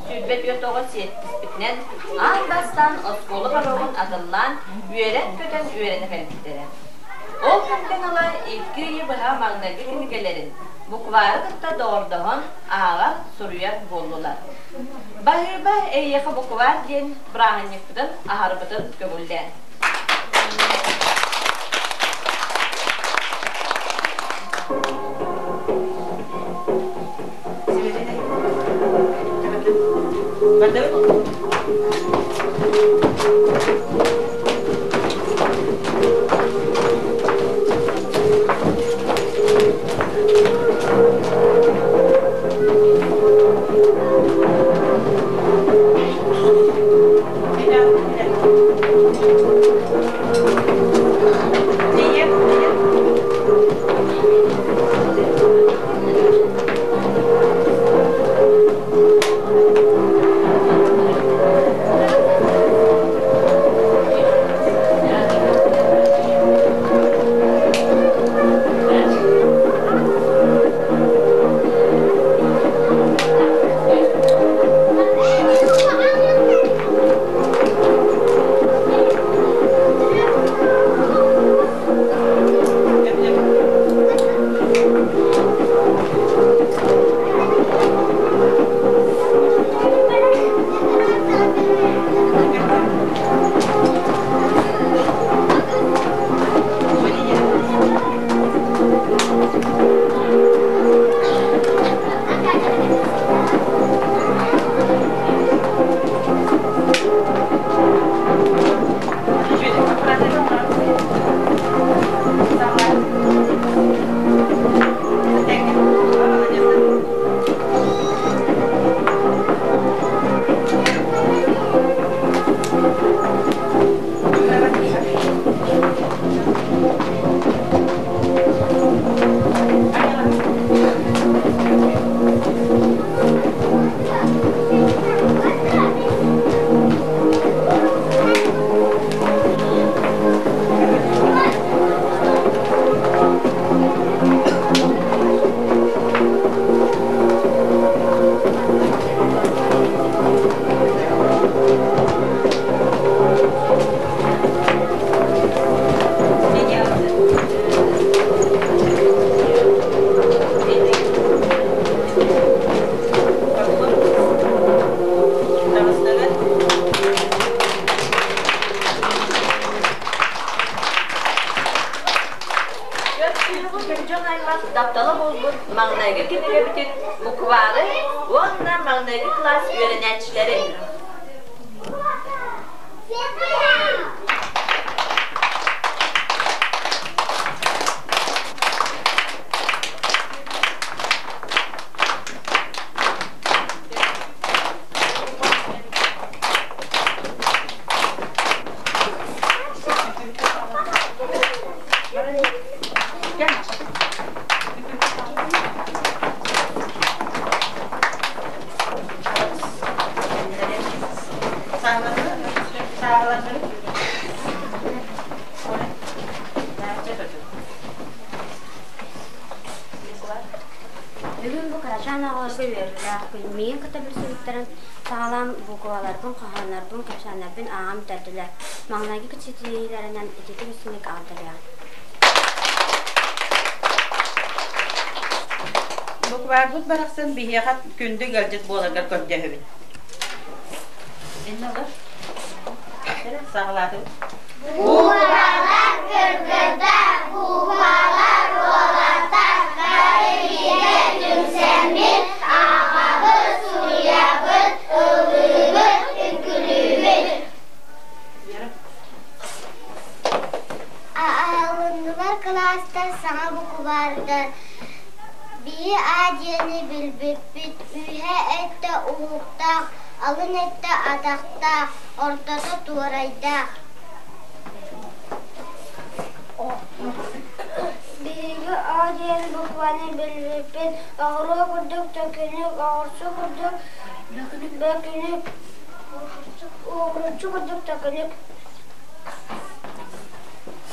24 оҕо сиэттиспитинэн аан бастаан оскуола боруогун атыллаан, үөрэн-көтөн үөрэнэ кэлбиттэрэ. Ол кэмтэн ыла 2 ыйы быһа маҥнайгы кинигэлэрин, буквары кытта доҕордоһон ааҕар, суруйар буоллулар. Баһыыба эйиэхэ буквар диэн бырааһынньыкпытын аһарбытын көҥүллээн. Дьон аймах таптала буолбут маҥнайгы кинигэбитин буквары уонна маҥнайгы кылаас үөрэнээччилэрин Бүгүн бу кырачаан оҕолорго үөрүүлээх күн. Миигин кытта билсибиттэрин саҕалаан букваларбын, хоһооннорбун, кэпсээннэрбин ааҕан бүтэрдилэр. Маҥнайгы ситиһиилэринэн ититик истиҥник аҕалтарыаҕым. Букварбыт барахсан биһиэхэ күндү ыалдьыт буоларгар көрдөһөбүт. Инна олор. Саҕалаатыбыт. Буквалар кыргыттар, буквалар уолаттар, бары бииргэ түмсэммит, ааҕабыт, суруйабыт, ыллыыбыт, үҥкүүлүүбүт. Аалыннылар кылаастар саҥа буквардар. Биһи А диэни билбиппит, үһэ өттө уһуктаах, алын өттө атахтаах, ортото туорайдаах. Биһиги А диэн букваны билбиппит, оҕуруо курдук төкүнүк, оҕурсу курдук бөкүнүк, угуруччу курдук төкүнүк.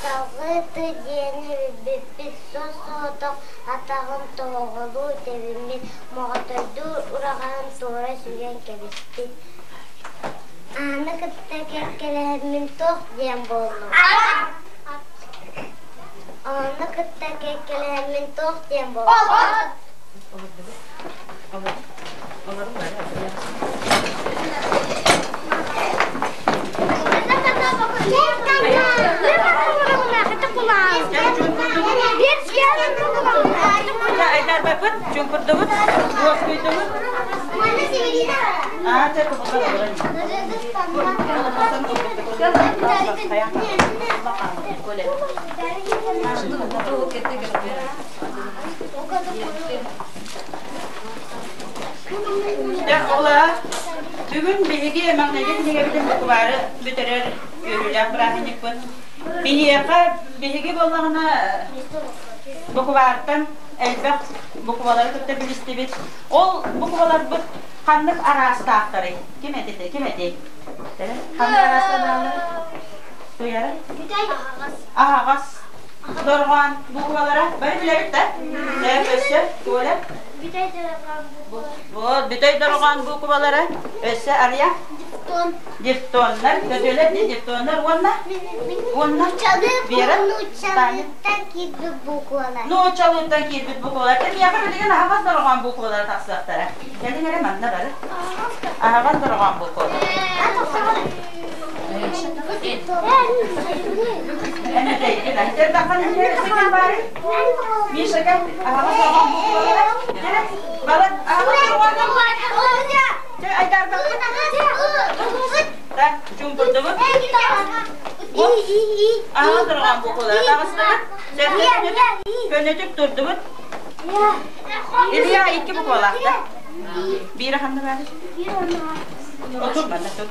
Салгыы ты диэни билбиппит, сос-соҕотох атаҕын тоһоҕолуу тэбиммит, моҕотойдуур ураҕаһын туора сүгэн кэбиспит. Ааны кытта кэккэлэһэммин туох диэн буоллум? Ааны кытта кэккэлэһэммин туох диэн буоллум? Айдарбаппыт, чуҥкурдубут, уоскуйдубут. Дьэ, ола, бүгүн биһиги маҥнайгы кинигэбитин букубаары бүтэрэр үөрүүлээх бырааһынньыкпыт. Биһиэхэ, биһиги буоллаҕына букубаартан элбэх буквалары кытта билистибит. Ол букваларбыт ханнык араастаахтарый? Ким этите, ким этий? Ханнык араастаахтарый? Туйара? Аһаҕас. Дорҕоон буквалара бары билэбит да? Өссө, Коля? Бүтэй дорҕоон Вот, бүтэй дорҕоон буквалара. Өссө Ария? Дифтон. Дифтоннар, көтүөлэр дии дифтоннар уонна уонна Вера? Нууччалыыттан киирбит буквалар. Нууччалыыттан киирбит буквалар. Миэхэ билигин аһаҕас дорҕоон буквалара тахсыахтара. Кэлин эрэ манна бары. Аһаҕас дорҕоон буквалара. Миша, аһаҕас дорҕоон буквалара. Балык аһаҕас дорҕоон Так, чуҥкурдубут. Аһаҕас дорҕоон буквалара таҕыстыбыт. Көнөтүк турдубут. Илья икки буквалаахта. Биир ханна баар? Отур манна тур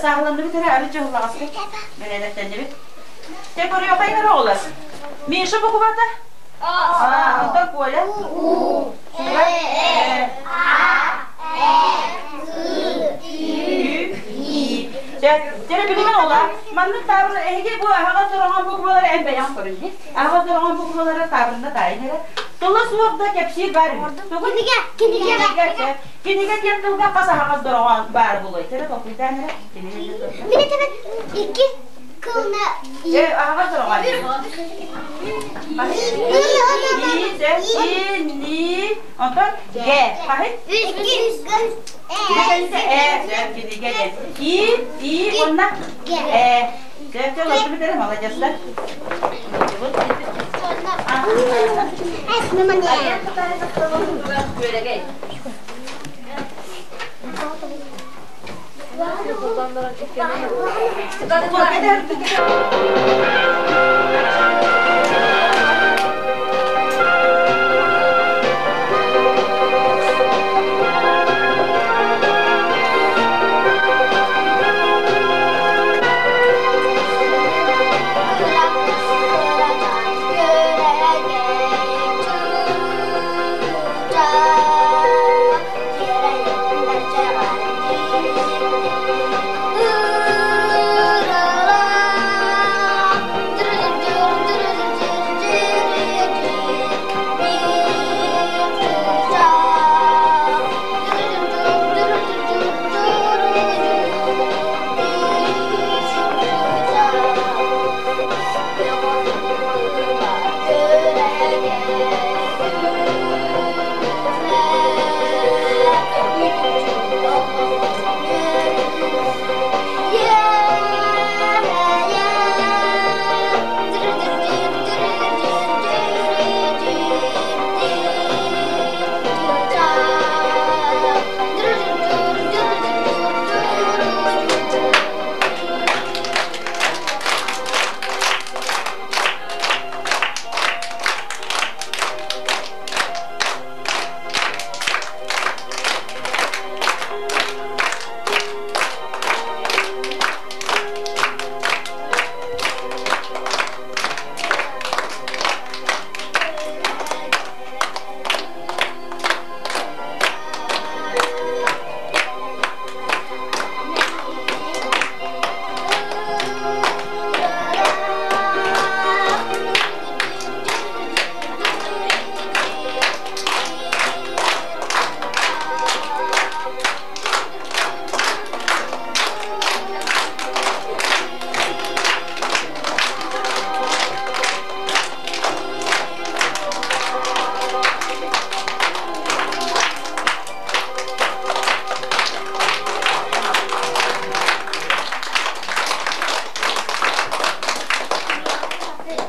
Сааһыланныбыт эрэ ары дьоһуллаҕаспыт. Бэрээдэктэннибит. Те көрүөхэй эрэ оҕолор. Миша буквата? А, онтон Коля? У, Э, А, Э, Ü, И. Дьэ, билигин ола. Маннык таабыр эһиги бу аһаҕас дорҕоон буквалары эн бэйэҥ көрүн дии. Аһаҕас дорҕоон буквалары таабырына таайын эрэ. Тыла суох да кэпсиир баар үһү. Тугу? Кинигэ, кинигэ. Кинигэ диэн тылга хас аһаҕас дорҕоон баар буолуой? Тэрэ толкуйдаан эрэ. Кинигэ диэн тылга. Мин этебин икки кылна Э, аһаҕас дорҕоон. И, Д, И, Ни, онтон Г. Хаһый? Икки, Кинигэ Э, кинигэ диэн. И, И уонна Э. Дьэ, олордубут эрэ, молодецтар. Күөрэгэй.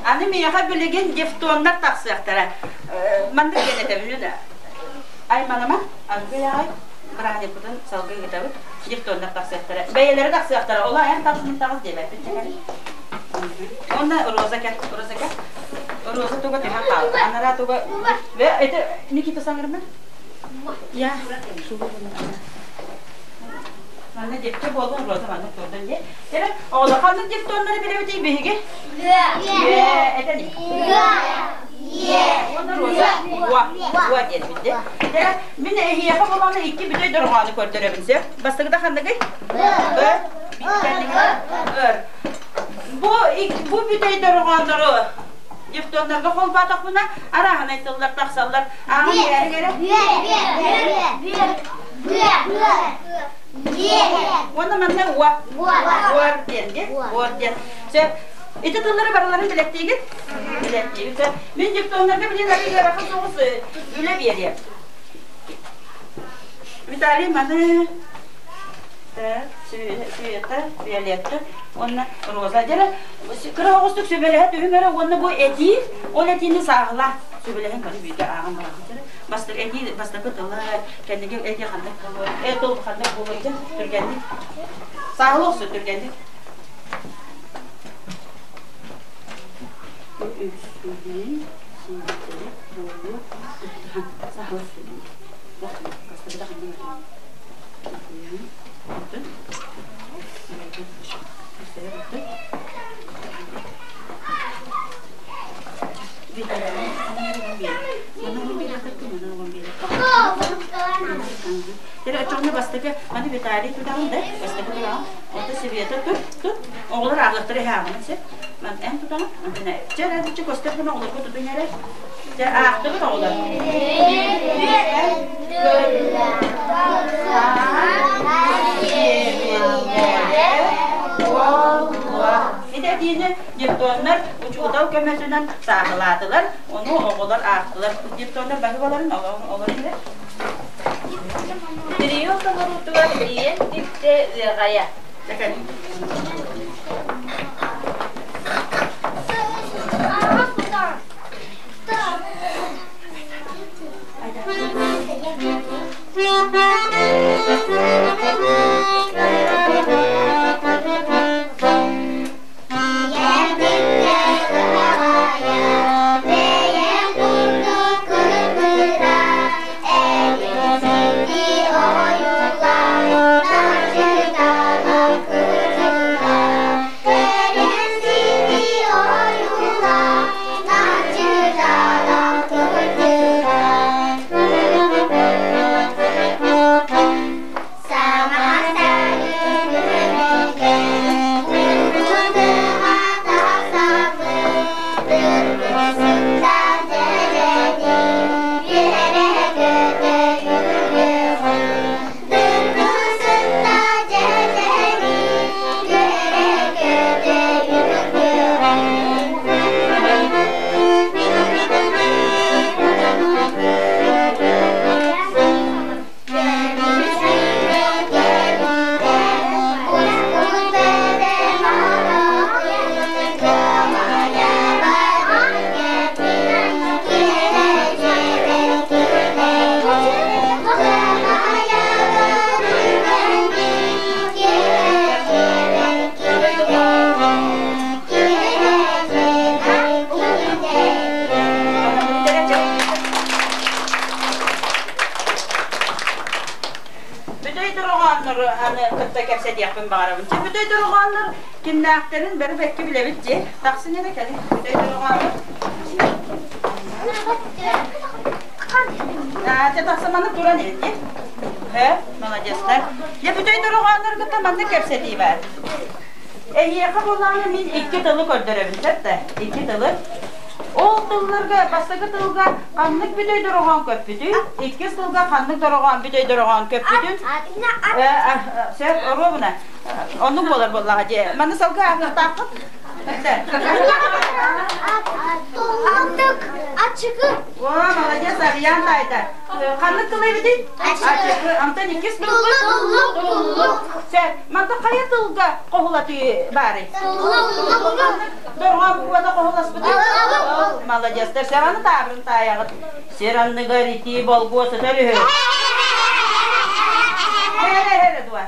Аны миэхэ билигин дифтоннар тахсыахтара. Маннык диэн этэбин Айманыма, аргыый аҕай бырааһынньыкпытын салгыы ыытабыт. Дифтоннар тахсыахтара. Бэйэлэрэ тахсыахтара. Ола эн тахсын таҕыс диэбэппин чэкэри. Уонна Роза кэл, Роза кэл. Роза туга түһэн хаалла. Анараа туга... Это Никита саҥарма? Я. Манна дьепче буоллун Роза манна турдун дии. Тере оҕолор ханнык дифтоннары билэбитий биһиги? Үө. Этэн. Уонна Роза уа. Уа диэн билди. Тере мин эһиэхэ болону икки бүтэй дорҕоону көрдөрөбүн сөп. Бастакыта ханныгый? Б. Р. Бу бу бүтэй дорҕооннору дифтоннарга холбоотохпуна арааһынай тыллар тахсаллар. Ааҕан иһэриҥ эрэ. Уонна манна уа. Уар диэн диэн. Уар диэн. Сөп. Ити тыллары барыларын билэттиигит? Билэттиибит. Сөп. Мин дифтоннарга билин ыарахан соҕус үлэ биэриэм. Виталий маны так, Света, Виолетта уонна Роза. Дьэ, кыра оҕустук сүбэлэһэ түһүҥ эрэ уонна бу этии, ол этиини сааһылаа. Сүбэлэһэн көрү бииргэ ааҕан барабыт. Бастакы этии бастакы тыла, кэнники этии ханнык буолуой, э тыл ханнык буолуой дьэ, түргэнник. Сааһылаа охсу түргэнник. Үс, сааһылаа Оччоҕуна бастакы маны Виталий тутаҕын да бастакы тураҕын онто Света тут тут оҕолор ааҕыахтара иһэ ааҕынан сөп ман эн тутаҕын антына чэ эрэ көстөр гына оҕолорго тутун эрэ Дьэ, аахтыбыт оҕолор. Ити этиини дифтоннар учуутал көмөтүнэн сааһылаатылар, ону оҕолор аахтылар. Дифтоннар баһыыбаларын олорун илэ. Трио толоруутугар ийэм дипте ыаҕайа. Бүтэй дорҕооннору аны кытта кэпсэтиэхпин баҕарабын. Чэ, бүтэй дорҕооннор кимнээхтэрин бары бэккэ билэбит дии. Тахсын эрэ кэлин бүтэй дорҕооннор. Чэ, тахсан маннык туран иһин Э, молодецтар. Дьэ, бүтэй дорҕооннору кытта маннык кэпсэтии баар. Эһиэхэ буоллаҕына мин икки тылы көрдөрөбүн, сөп да? Икки тылы. Ол тылларга бастакы тылга ханнык бүтэй дорҕоон көппүтүй, иккис тылга ханнык дорҕоон бүтэй дорҕоон көппүтүн сөп оруобуна оннук буолар буоллаҕа дии. Маны салгыы ааҕыахтааххыт. Аттык, ачыкы. О, молодец, Арыйаан таайда. Ханнык тыл эбитий? Ачыкы. Антон иккис тыл. Туллук, туллук. Сөп. Манта хайа тылга хоһулатыы баарый? Туллук, туллук. Дорҕоон буквата хоһуласпытый? Маладьыастар, саҥаны таабырын таайаҕыт. Сир анныгар итии болгуо сытар үһү. Эрэ эрэ дуо?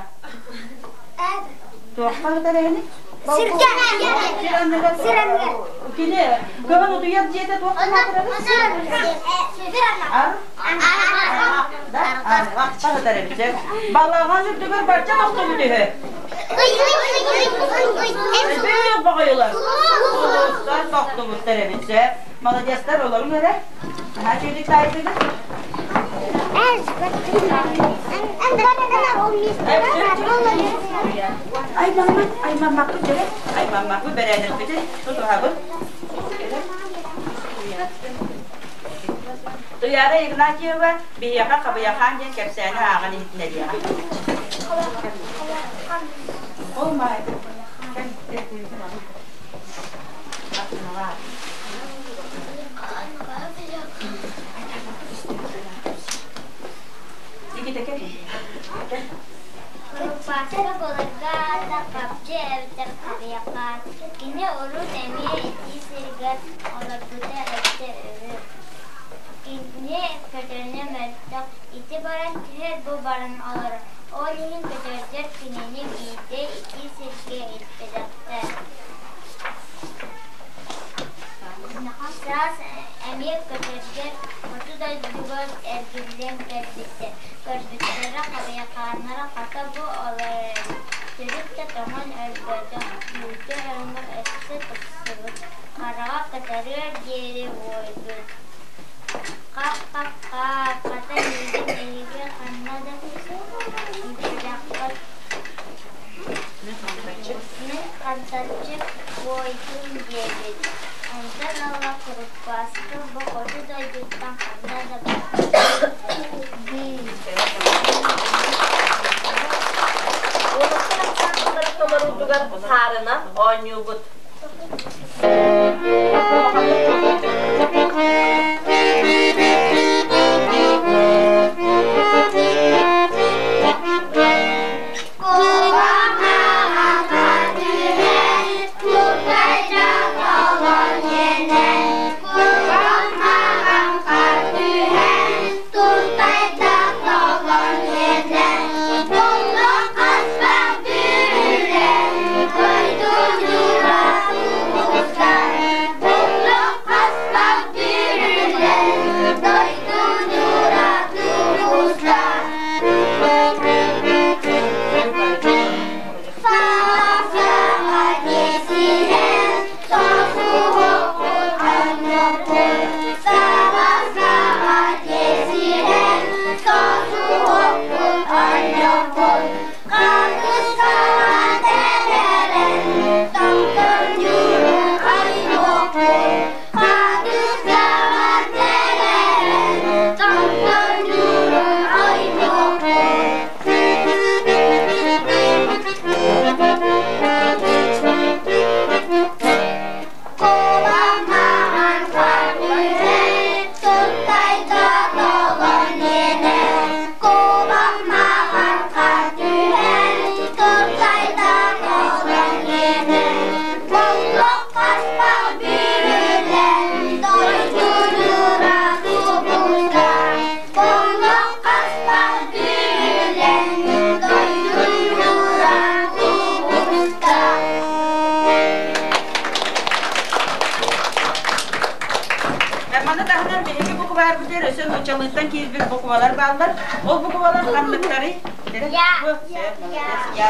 Туохха сытар эһини? Сиргэ. Сир анныгар. Сир анныгар. Кини кыһын утуйар дьиэтэ туох Ар? Да? Арҕахха сытар эбит. Балаҕан үрдүгэр барча тохтубут үһү. Элбэх боҕойулар. Сулустар тохтубуттар эбит. Молодецтар олоруҥ эрэ. Наһаа үчүгэйдик таайдыгыт. Аймаммыт, аймаммакпыт дьэ, аймаммакпыт бэрээдэкпитин тутуһабыт. Туйаара Игнатьева биһиэхэ Хабыйахаан диэн кэпсээни ааҕан иһитиннэриэҕэ. Ол маай. Кырпааска былыргы аата Хапчы эбэтэр Хабыйахаан. Кини урут эмиэ итии сиригэр олорбута эбитэ үһү. Кини көтөнө мөлтөх, ити баран түһэр, бу баран олорор. Ол иһин көтөрдөр кинини биирдэ итии сиргэ илпэтэхтэр. Саас эмиэ көтөрдөр хоту дойдуга эргиллэн кэлбиттэр. Көрбүттэрэ хабыйахааннара хата бу олорор эбит, төрүт да тоҥон өлбөтөх, үүтэ өҥө өссө тупсубут, хараҕа кытарыар диэри уойбут. Хах-хах-хаа, хата миигин эһиги ханна да илпэтэххит. Мин хантаччы буойдум диэбит, онтон ыла куруппааскы бу хоту дойдуттан ханна да барбат. Уолаттар ансаамбылларын толоруутугар хаарынан оонньуубут. Маны таһынан биһиги букварбытыгар өссө нууччалыыттан киирбит буквалар бааллар. Ол буквалар ханныктарый? Я. Я. Я.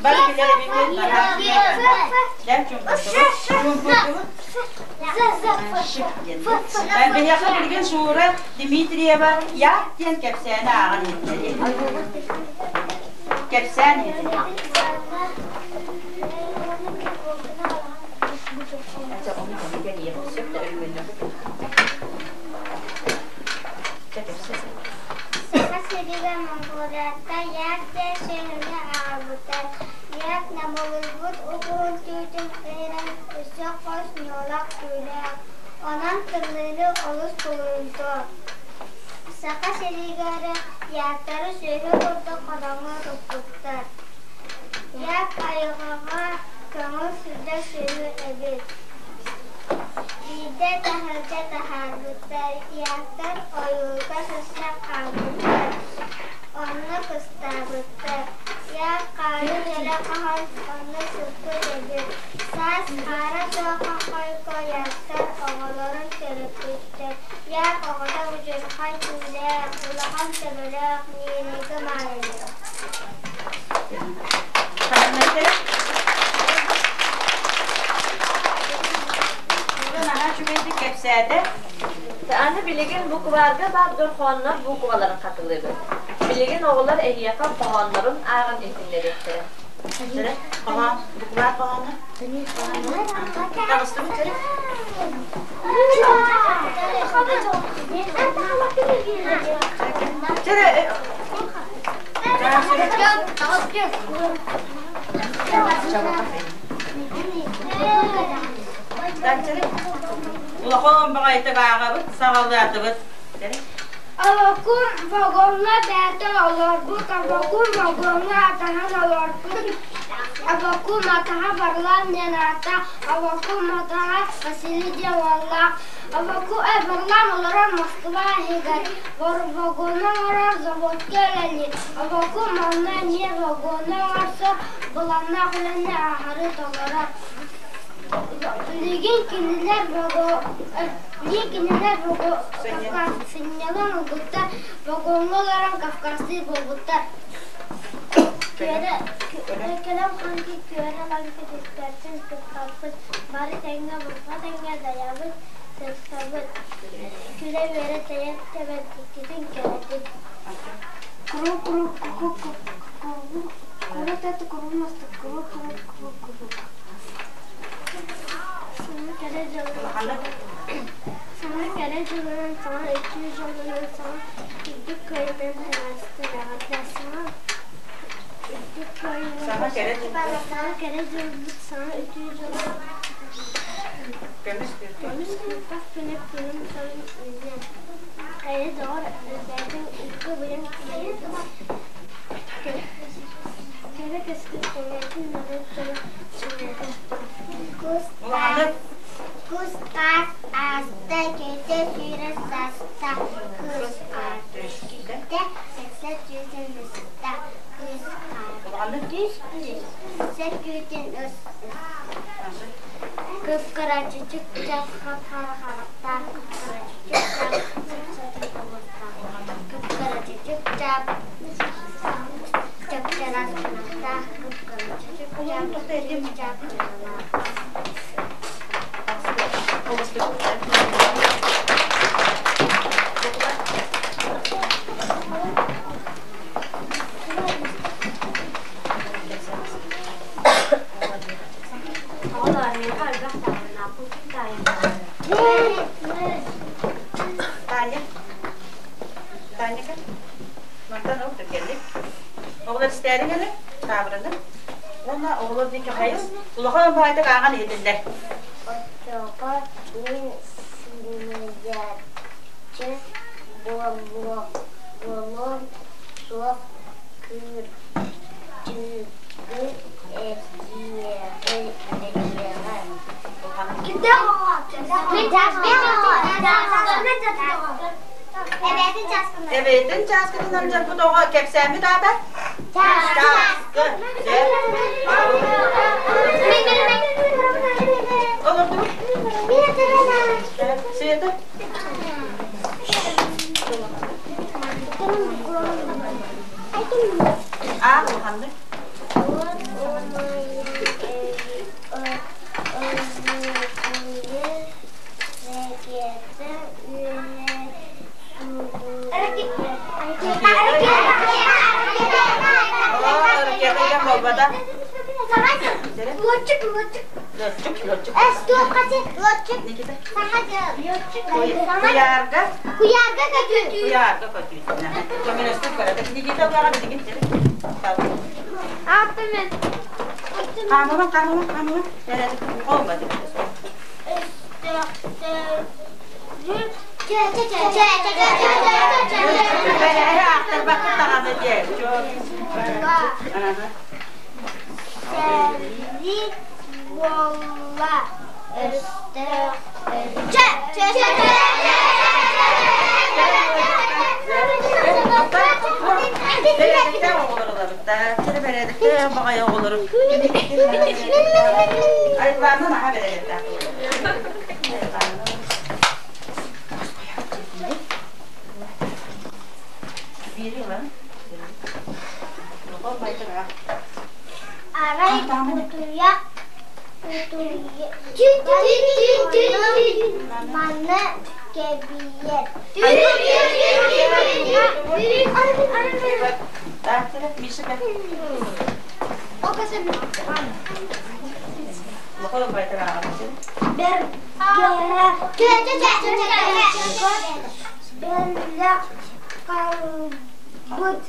Бары билэр эбиккит. Биһиэхэ билигин Шура Дмитриева Я диэн кэпсээни ааҕан иһиттэрий. Кэпсээн иһиттэрий. Саха сиригэр Монголияттан Як диэн сүөһүнү аҕалбыттар. Як намылыйбыт угуһун түүтүн кыйынан өссө хос ньуолах түүлээх, онон тымныыны олус тулуйумтуо. Саха сиригэр яктары сүөһү курдук хотоҥҥо туппуттар. Як айылҕа сүөһү эбит. Биирдэ таһырдьа таһаарбыттар, Яктар ойуурга сырсан хаалбыттар, онно кыстаабыттар. Як хаарын өрө хаһан онно сыппыт эбит. Саас хаара суох хохойко Яктар оҕолорун төрөппүттэр. Як оҕото будьурхай түүлээх, улахан төбөлөөх Нинайга маарынныыр. Наһаа үчүгэйдик кэпсээтэ. Аны билигин букварга баар дорҕооннор букваларын хатылыыбыт. Билигин оҕолор эһиэхэ хоһооннорун ааҕан иһитиннэриэхтэрэ. Хоһоон, буквар хоһооно. Таҕыстыбыт чэрэ. Чэрэ. Улахан баҕайытык ааҕабыт, саҕалаатыбыт. Обокуун вагоҥҥа бэйэтэ олорбут, обокуун вагоҥҥа атаһан олорбут, обокуун атаһа Варлам диэн ааттаах, обокуун атаһа Василий диэн уоллаах, обокуун Варлам олорор Москва иһигэр, вагону оҥорор заводка үлэлиир, обокуун манна эмиэ вагону оҥорсор, быланнаах үлэни аһары толорор. Билигин кинилэр Билигин кинилэр сынньалаҥ ылбыттар, вагоҥҥа олорон кавказтыы буолбуттар. Кэлэн ханки күөрэ-лаҥкы түспэппин туппаппыт, бары тэҥҥэ бурҕа тэҥҥэ дайабыт, сырсабыт, күлэ-үөрэ тэйэр тэбэр иккитин кэрэтин. Саҥа кэрэ дьылынан, саҥа кэрэ дьылынан, саҥа үтүө дьолунан, саҥа үрдүк кыайыынан таҥастыраҕыта, саҥа үрдүк кыайыынан, Саҥа кэрэ саҥа кэрэ дьылбыт, саҥа үтүө дьолунан көмүс көмүс кыырпах күнэ күнүм сайын үүннэ. Эйэ доҕор элбээтиҥ илгэ быйаҥ Кэрэ кэскил кэҥээтин норуот дьоно чиҥээтин. Улаханнык Кус хаас ааста, кэтэ сүүрэ саста, кыс хаар түстэ, сэксэ түүтүн ыста, кыс хаар Улаханнык түстүс, сэ түүтүн ыс Кып-кыра чүчүк чап хап-хара харахтаах, кып-кыра чүчүк чап сып-сытыы тобуктаах, кып-кыра чүчүк чап чап-чараас кынаттаах, кып-кыра чүчүк чап чап кыралаах. Оҕолоор, миэхэ элбэх таабырыннаахпын ким таайан баҕарар? Таня. Таня кэл. Мантан ол түргэнник. Оҕолор истээриҥ эрэ, таабырыны. Уонна оҕолор диэки хайыс. Улахан баайдык ааҕан иһитиллэр. Оччоҕо мин синияччы буолуом суох кырдьыгы этиэҕэ. Эбээтин чааскытынан дьарбыт оҕо кэпсээммит аата? Чааскы. Олордубут. Света. Аа, улаханнык. Ракета буолбата. Летчик, летчик. Летчик, летчик. Никита. Куйаарга. Куйаарга көтүү. Куйаарга көтүү. Көмөлөстүк барата. Никита угаҕа билигин. Аттымен. Хаамыма, хаамыма, хаамыма. Olmadı. Сэрии буолла өстөөх Арай кутуйах Манна кэбийэр. Бэлэх хаалбыт.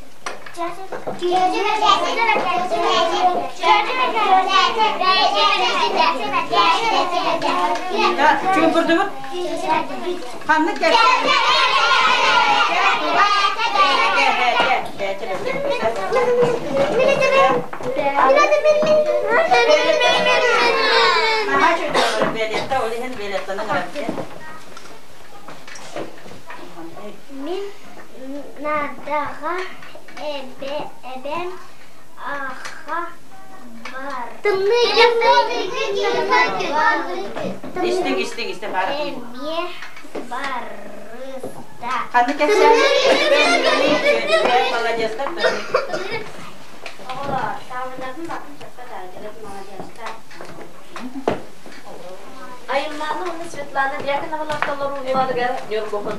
Чуумпурдубут? Ханнык Мин наадаҕа эбэм аха бар. Истиҥ, истиҥ, истиҥ, баар. Эмиэ барыста. Ханнык кэпсээн? Молодецтар. Оҕолор, таабырдарын батын сөпкө таайдыгыт, молодецтар. Айымнааны уонна Светлана Дьяконовалар толорууларыгар Ньургуһун.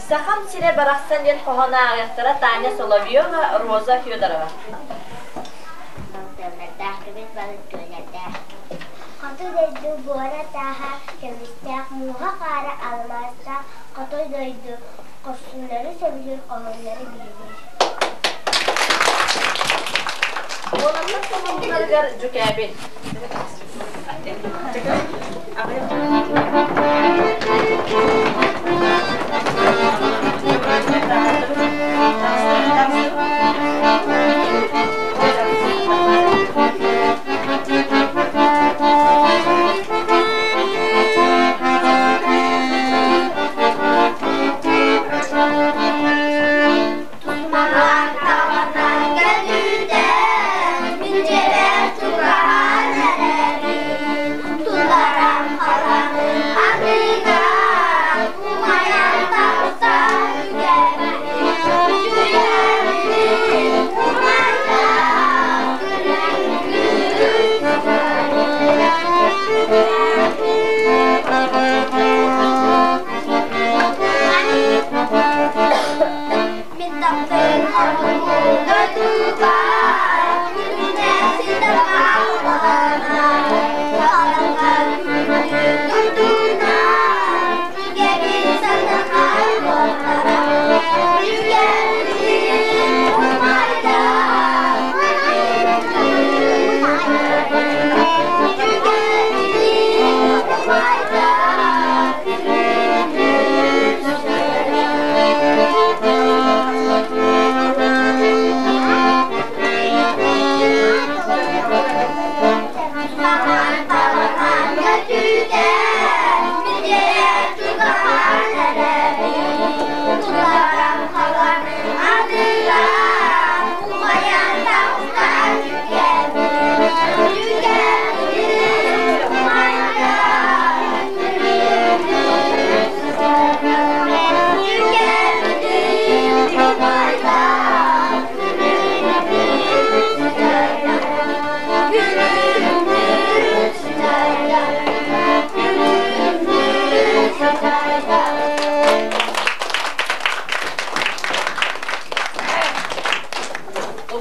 Сахам сирэ барахсан диэн хоһоон ааҕыахтара Таня Соловьева, Роза Федорова. Балтыалардаах көмүс балык күөлэрдээх. Хоту дойду буора тааһа көмүстээх, мууһа хаара алмаастаах, хоту дойду хорсуннары сөбүлүүр, хоһууннары биһириир. Уолаттар толорууларыгар дьүкээбил.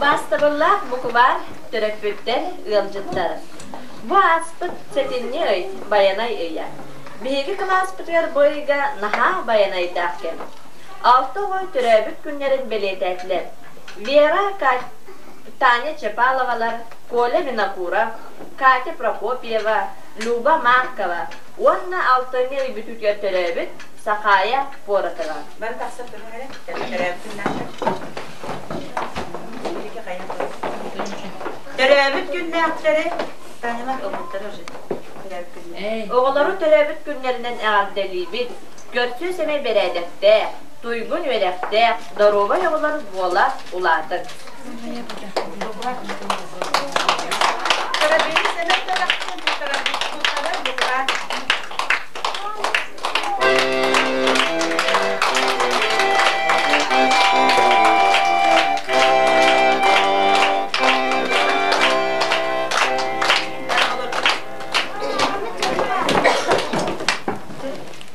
Убаастабыллаах букубаар төрөппүттэр, ыалдьыттар! Бу ааспыт сэтинньи ый Байанай ыйа. Биһиги кылааспытыгар бу ыйга наһаа байанайдаах кэм. Алта оҕо төрөөбүт күннэрин бэлиэтээтилэр. Вера, Таня Чепаловалар, Коля Винокуров, Катя Прокопьева, Люба Маркова уонна алтынньы ый бүтүүтүгэр төрөөбүт Сахаайа Поротова. Бары тахсан турун эрэ. Төрөөбүт күннээхтэр. Төрөөбүт күннээхтэри Танялар ылбыттара уже. Төрөөбүт күннээх. Оҕолору төрөөбүт күннэринэн эҕэрдэлиибит. Көрсүө сэмэй бэрээдэктээх, туйгун үөрэхтээх, доруобай оҕолор буола улаатыҥ. Төрөбүт сэмэй төрөхтөн туттарар букубаар.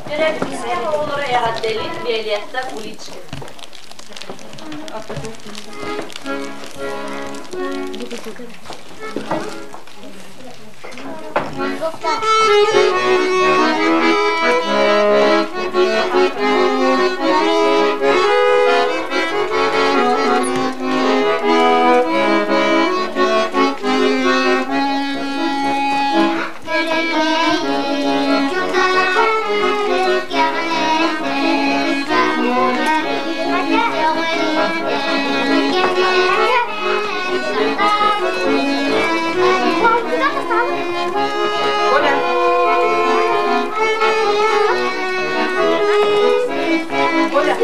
Төрөппүттэр оҕолоро эҕэрдэлиир Виолетта Куличкин. Коля. Коля.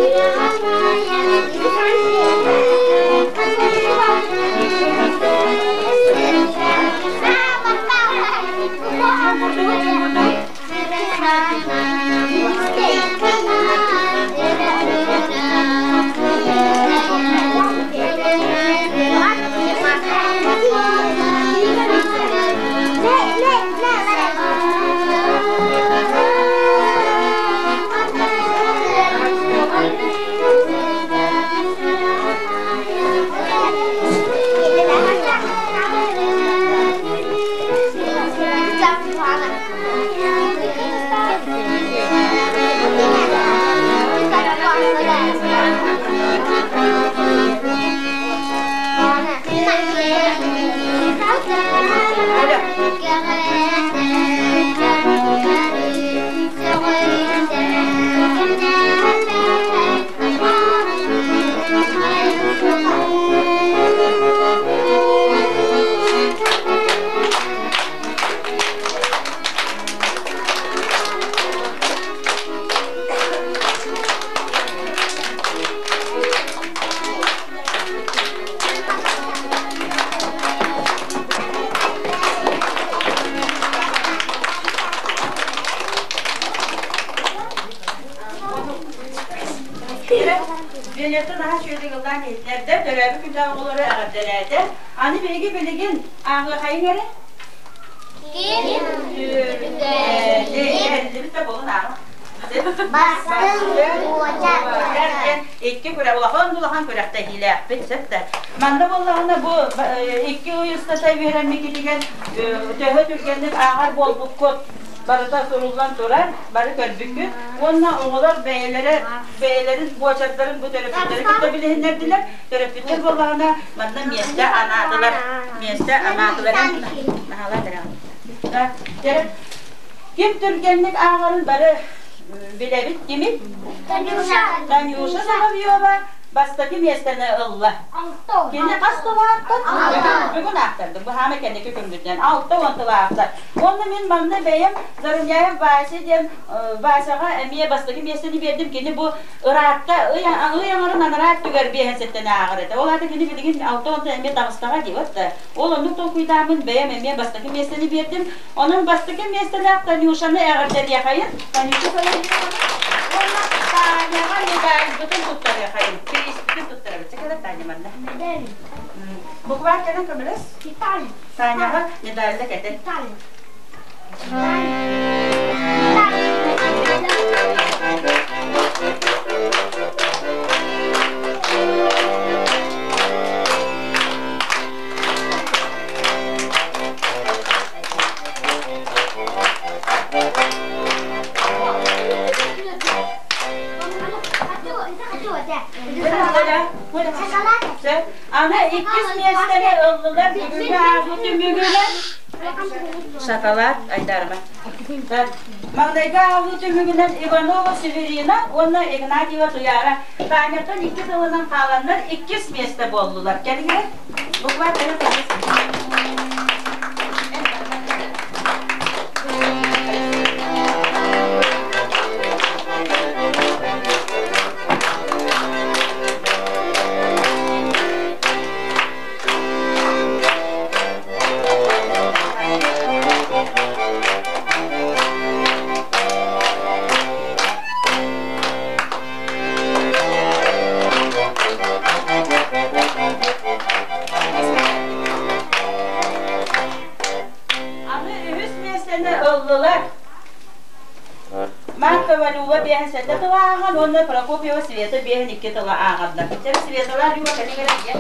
Чуҥкурдугут, чуҥкурдугут. Коля. Виолетта наһаа үчүгэйдик ыллаан иһиттэрдэ, төрөөбүт күндээх оҕолору эҕэрдэлээтэ. Аны биһиги билигин ааҕыахайыҥ эрэ. Эриллибит да буолун ааҕа. Икки күрэх улахан улахан күрэхтэһиилээхпит сөп да. Манна буоллаҕына бу икки ый устата үөрэммикитигэр төһө түргэнник ааҕар буолбуккут барыта суруллан турар, бары көрбүккүт. Уонна оҕолор бэйэлэрэ бэйэлэрин буочардарын бу төрөппүттэри кытта билиһиннэрдилэр. Төрөппүттэр буоллаҕына манна миэстэ анаатылар. Миэстэ анаатылар. Ким түргэнник ааҕарын бары билэбит кимий? Танюша. Танюша Соловьева бастакы миэстэни ылла. Кини хас тылаахтар? Бүгүн аахтардым. Бу хаама кэнники күммүтүнэн 60 тылаахтар. Уонна мин манна бэйэм Заруняев Вася диэн Васяҕа эмиэ бастакы миэстэни биэрдим. Кини бу ыраатта ый ый аҥарын анараа өттүгэр биэһэн сэттэн ааҕар этэ. Ол аата кини билигин 60 эмиэ таҕыстаҕа дии да. Ол оннук толкуйдааммын бэйэм эмиэ бастакы миэстэни биэрдим. Онон бастакы миэстэлээх Танюшаны эҕэрдэлиэхэйин. Танюша Соловьеваны уонна Таняҕа медальбытын туттарыахайын. Бирииспитин туттарабыт. Чэ, Таня манна. Букваар кэлэн көмөлөс. Таняҕа медальда кэтэн. Аны иккис миэстэни ыллылар бүгүҥҥү ааҕыы түмүгүнэн Шоколад Айдарова. Маҥнайгы ааҕыы түмүгүнэн Иванова Северина уонна Игнатьева Туяра Таняттан икки тылынан хааланнар иккис миэстэ буоллулар. Кэлиҥ буква Аны үһүс миэстэни ыллылар. Маркова Люба биэһин сэттэ тыла ааҕан уонна Прокопьева Света биэһин икки тыла ааҕаллар. Чэ, Светалаах Люба кэлиҥ эрэ ийэ.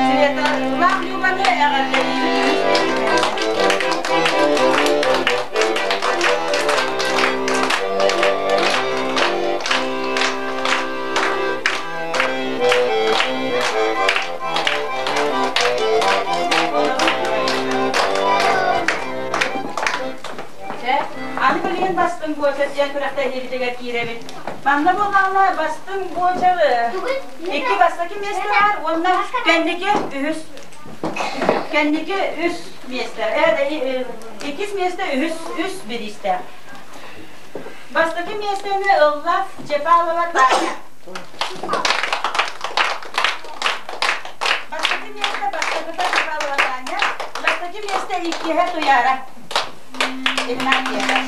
Светалаах Любаны эҕэрдэлиибит. Аны билигин бастыҥ буочар диэн күрэхтэһиибитигэр киирэбит. Манна буоллаҕына бастыҥ буочар икки бастакы миэстэ баар уонна кэнники үһүс кэнники үс миэстэ иккис миэстэ үһүс үс бириистээх. Бастакы миэстэни ылла Чепалова Таня. Бастакы миэстэ бастакыта Чепалова Таня, бастакы миэстэ иккиһэ Туяра Игнатьева.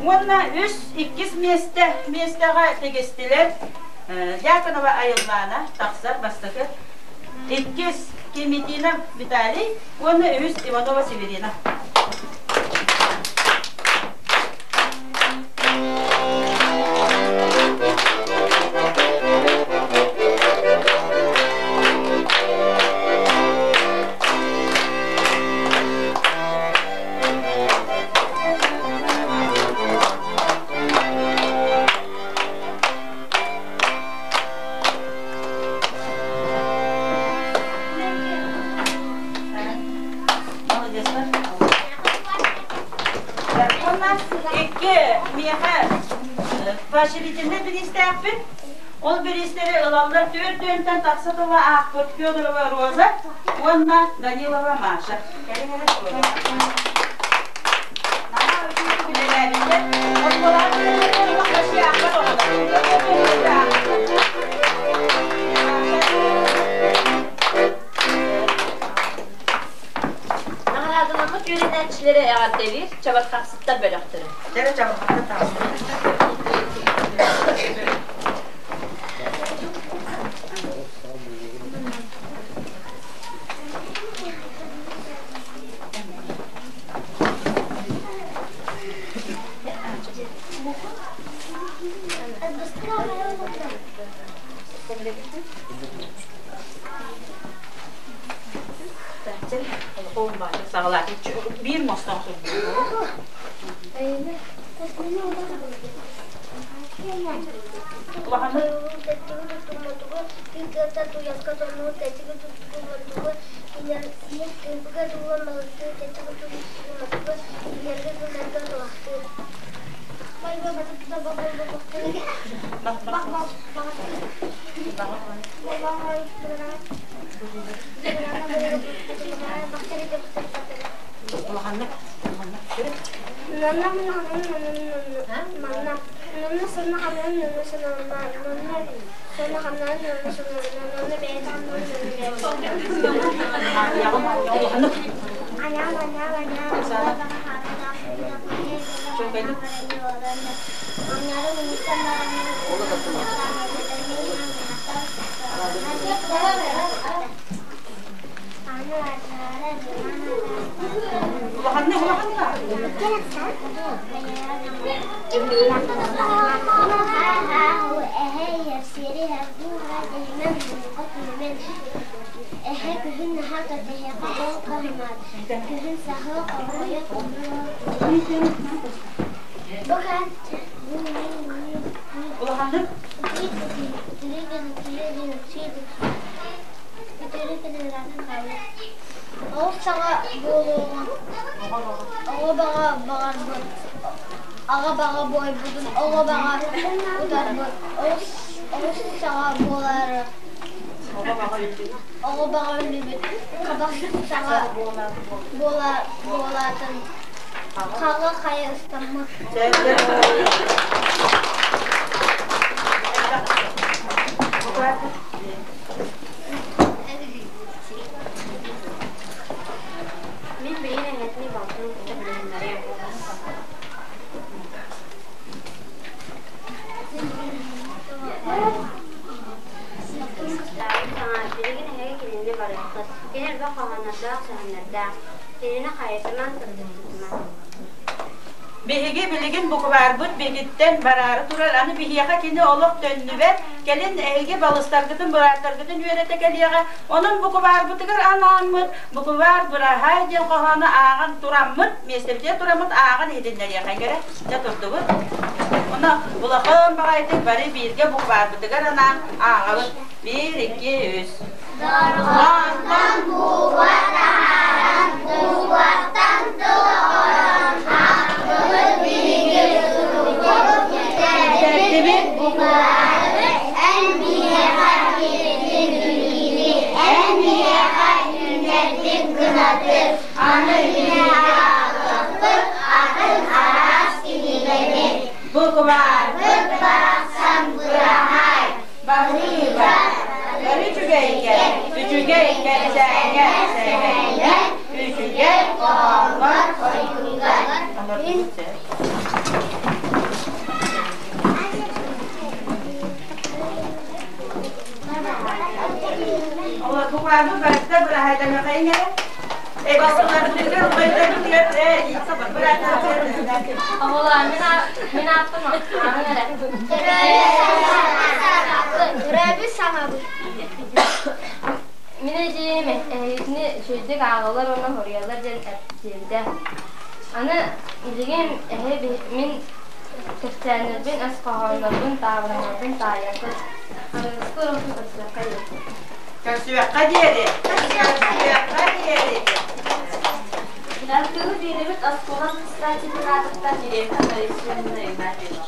Уонна үс иккис миэстэ миэстэҕэ тигистилэр Дьяконова Айыллаана тахсар бастакы, иккис Кемитинов Виталий уонна үһүс Иванова Северина. Молодецтар. Уонна икки миэхэ поощрительнай бириистээхпин. Ол бириистэри ылаллар түөрт үөнтэн тахса тыла аахпыт Федорова Роза уонна Данилова Маша. Кэлиҥ эрэ Наһаа үчүгэй үлэлээбиттэр. Оскуолаҕа кэлэн олох аахпат оҕолор. Наҕараадаламмыт үөрэнээччилэри эҕэрдэлиир Чабырҕахсыттар бөлөхтөрө. Дьэ, чабырҕахсыттар таҕыстылар. Биир мостон Улаханнык, улаханнык. Улаханнык. Эһэ күһүн наһаа кэтэһиэхэ ол хаһымаат, күһүн саһыл хомуйа Улаханнык Ол саҕа буолуоҕун оҕо баҕа баҕарбыт, аҕа баҕа буойбутун оҕо баҕа утарбыт, оҕус саҕа буолары оҕо баҕа өллүбүт, хабах саҕа буолаатын хаҕа хайа ыстаммыт. Мин билигин эһэтини балтын кытта билиһиннэриэм. Билигин эһэги кинини барыаххыт. Кини элбэх хоһооннордоох, сэһэннэрдээх. Кинини хайытымаҥ, кырдьыктытымаҥ. Биһиги билигин букварбыт биһигиттэн бараары турар, аны биһиэхэ кини олох төннүбэт, кэлин эһиги балыстаргытын, бырааттаргытын үөрэтэ кэлиэҕэ. Онон букварбытыгар анааммыт, буквар быраһаай диэн хоһоону ааҕан тураммыт, миэстэбитигэр тураммыт ааҕан иһитиннэриэххэ кэрэ. Дьэ турдубут. Онно улахан баҕайытык бары бииргэ букварбытыгар анаан ааҕабыт. Биир, икки, үс. Дорҕоонтон буква таһааран, букваттан тыл оҥорон, аахтыбыт биһиги суруйбут, бүтэрдибит буквары, эн биһиэхэ биэрдиҥ билиини, эн биһиэхэ үүннэрдиҥ кынаты, аны биһиги аҕалыахпыт атын араас кинигэни. Букварбыт барахсан быраһаай, Баһыыба, бары үчүгэйгэ, үчүгэй кэпсээҥҥэ сэһэҥҥэ, үчүгэй хоһооҥҥор ойууга. Букваны барыта быраһайданыахайын эрэ. Оҕолоор, мин ааппын ааҕыҥ эрэ. Төрөөбүт саҥабыт. Мин эдьиийим эһигини үчүгэйдик ааҕаллар уонна хоруйаллар диэн диэбитэ. Аны билигин эһи мин кэпсээннэрбин, өс хоһооннорбун, таабырыннарбын таайаргыт. Аныгыскы уруокка көрсүөххэ диэри. Көрсүөххэ диэри. Көрсүөххэ диэри. Тылы биэрэбит оскуола администрациятын директор Борисовна Игнатьева.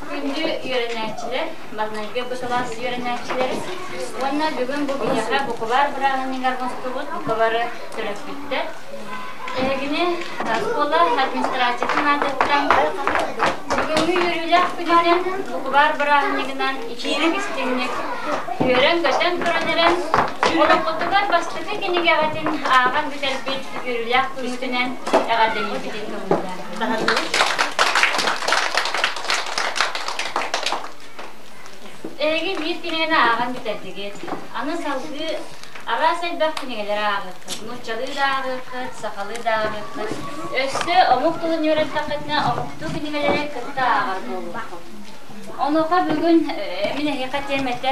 Күндү үөрэнээччилэр, маҥнайгы бу кылаас үөрэнээччилэрэ уонна бүгүн бу биһиэхэ букубаар бырааһынньыгар мустубут бука бары төрөппүттэр. Эһигини оскуола администрациятын аатыттан бүгүҥҥү үөрүүлээх күнүнэн букубаар бырааһынньыгынан итиирик истиҥник үөрэн-көтөн туран эрэн олоххутугар бастакы кинигэҕитин ааҕан бүтэрбит үөрүүлээх күҥҥүтүнэн эҕэрдэлиибитин көҥүллээн. Эһиги биир кинигэни ааҕан бүтэрдигит. Аны салгыы араас элбэх кинигэлэри ааҕыаххыт. Нууччалыы да ааҕыаххыт, сахалыы да ааҕыаххыт. Өссө омук тылын үөрэттэххитинэ, омуктуу кинигэлэри кытта ааҕар буолуоххут. Онуоха бүгүн мин эһиэхэ этиэм этэ,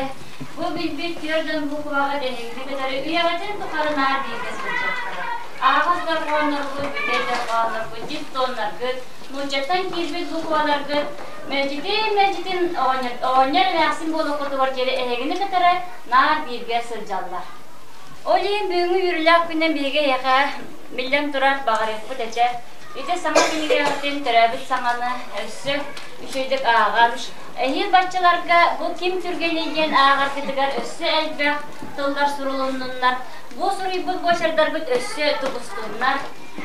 бу билбит түөрт дьон букваҕа эһигини кытары үйэҕитин тухары наар бииргэ сылдьыахтара. Аһаҕас дорҕоонноргут, бүтэй дорҕоонноргут, дифтоннаргыт, нууччаттан киирбит букваларгыт мэлдьитин-мэлдьитин оҕонньор эмээхсин буолуоххутугар диэри эһигини кытары наар бииргэ сылдьаллар. Ол иһин бүгүҥҥү үөрүүлээх күнүнэн биһиги эһиэхэ биллэн турар баҕарыахпыт этэ. Ити саҥа кинигэҕитин төрөөбүт саҥаны өссө үчүгэйдик ааҕан, эһиил баччаларга бу ким түргэний диэн ааҕаргытыгар өссө элбэх тыллар сурулуннуннар, бу суруйбут буочардаргыт өссө тубустуннар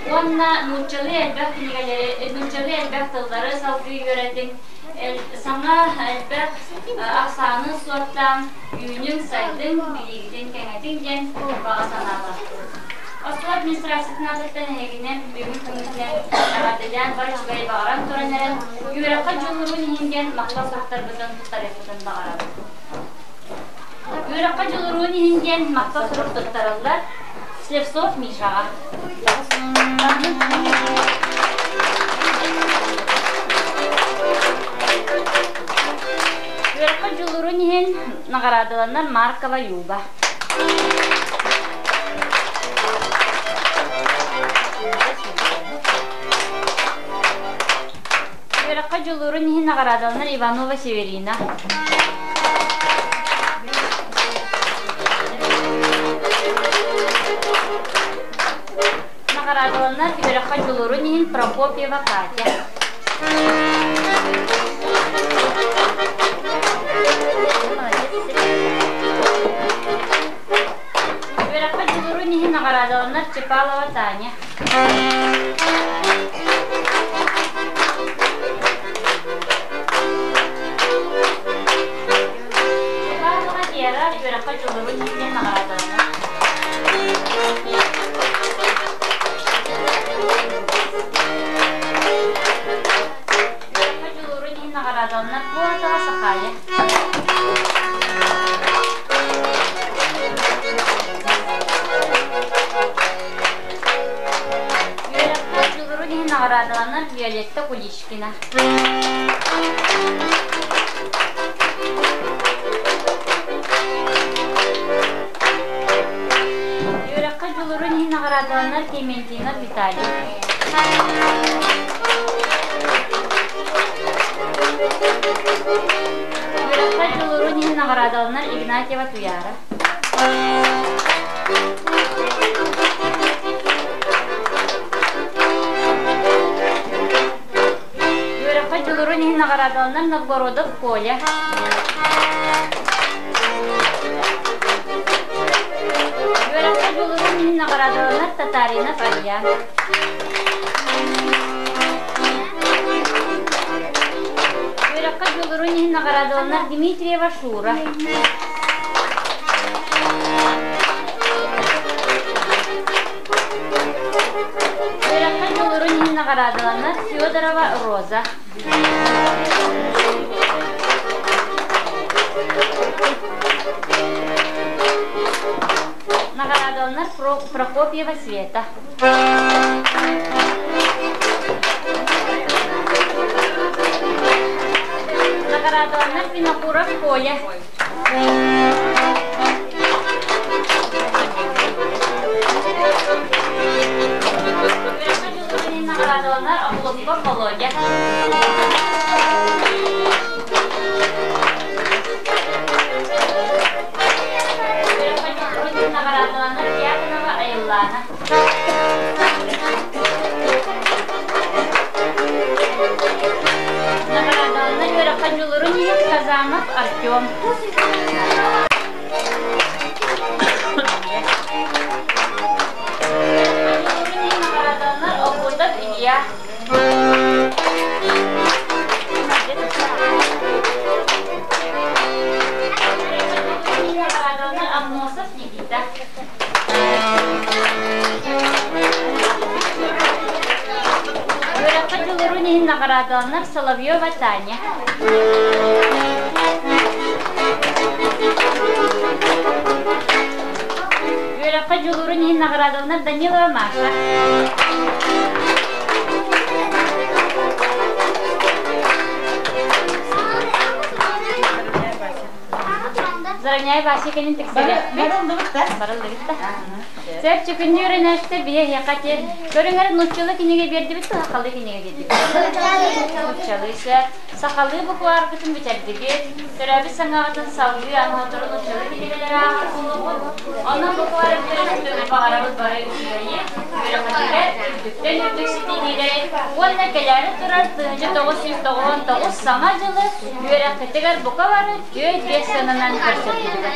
уонна нууччалыы элбэх кинигэлэри, нууччалыы элбэх тыллары салгыы үөрэтиҥ, саҥа элбэх ахсааны суоттаан үүнүҥ, сайдыҥ, билиигитин кэҥэтиҥ диэн баҕа санаалаахпыт. Оскуола администрациятын аатыттан эһигини бүгүн күҥҥүтүнэн эҕэрдэлээн бары үчүгэй баҕаран туран эрэн, үөрэххэ дьулуурун иһин диэн махтал суруктарбытын туттарыахпытын баҕарабыт. Үөрэххэ дьулуруун иһин диэн махтал сурук туттарыллар Слепцов Мишаҕа. Үөрэххэ дьулуурун иһин наҕараадаланар Маркова Люба. Үөрэххэ дьулуурун иһин наҕараадаланар Иванова Северина. Наҕараадаланар үөрэххэ дьулуурун иһин Прокопьева Катя. Үөрэххэ дьулуурун иһин наҕараадаланар Чепалова Таня. Чепалова Вера үөрэххэ дьулуурун иһин наҕараадаланар. Үөрэххэ дьулуурун иһин наҕараадаланар Коротова Сахая. Үөрэххэ дьулуурун иһин наҕараадаланар Виолетта Куличкина. Үөрэххэ дьулуурун иһин наҕараадаланар Клементина Виталий. Үөрэххэ дьулуурун иһин наҕараадаланар Игнатьева Туяра. Үөрэххэ дьулуурун иһин наҕараадаланар Новгородов Коля. Үөрэххэ дьулуурун иһин наҕараадаланар Татаринов Арьян. Үөрэххэ дьулуурун иһин наҕараадаланар Дмитриева Шура. Үөрэххэ дьулуурун иһин наҕараадаланар Федорова Роза. Наҕараадаланар Прокопьева Света. Наҕараадаланар Винокуров Коля. Наҕараадаланар Охлопков Володя. Наҕараадаланар Дьяконова Айыллаана. Наҕараадаланар үөрэххэ дьулурун иһин Казанов Артем. Дьулурун иһин наҕараадаланар Окутов Илья. Наҕараадаланар Аммосов Никита. Үөрэххэ дьулуруун иһин наҕараадаланар Соловьева Таня. Үөрэххэ дьулуурун иһин наҕараадаланар Данилова Маша. Заровняй Вася кэлин тиксэрэ. Барыллыбыт да. Барыллыбыт да. Сөп чөкүннүү өрөнөөчтөр биһи эһиэхэ тиэр көрүҥэр нууччалыы кинигэ биэрдибит да сахалыы кинигэ биэрдибит. Нууччалыы сөп. Сахалыы буквааргытын бүтэрдигит. Төрөөбүт саҥаҕытын салгыы аныһатору нууччалыы кинигэлэр ааҕар буолуоҕут. Онон букваар өттүгэр баҕарабыт бары үчүгэйи, үөрэххитигэр үрдүктэн үрдүк ситиһиилэри уонна кэлээри турар 1999 саҥа дьылы үөрэххитигэр бука бары 4-5 сыананан көрсөргүтүгэр.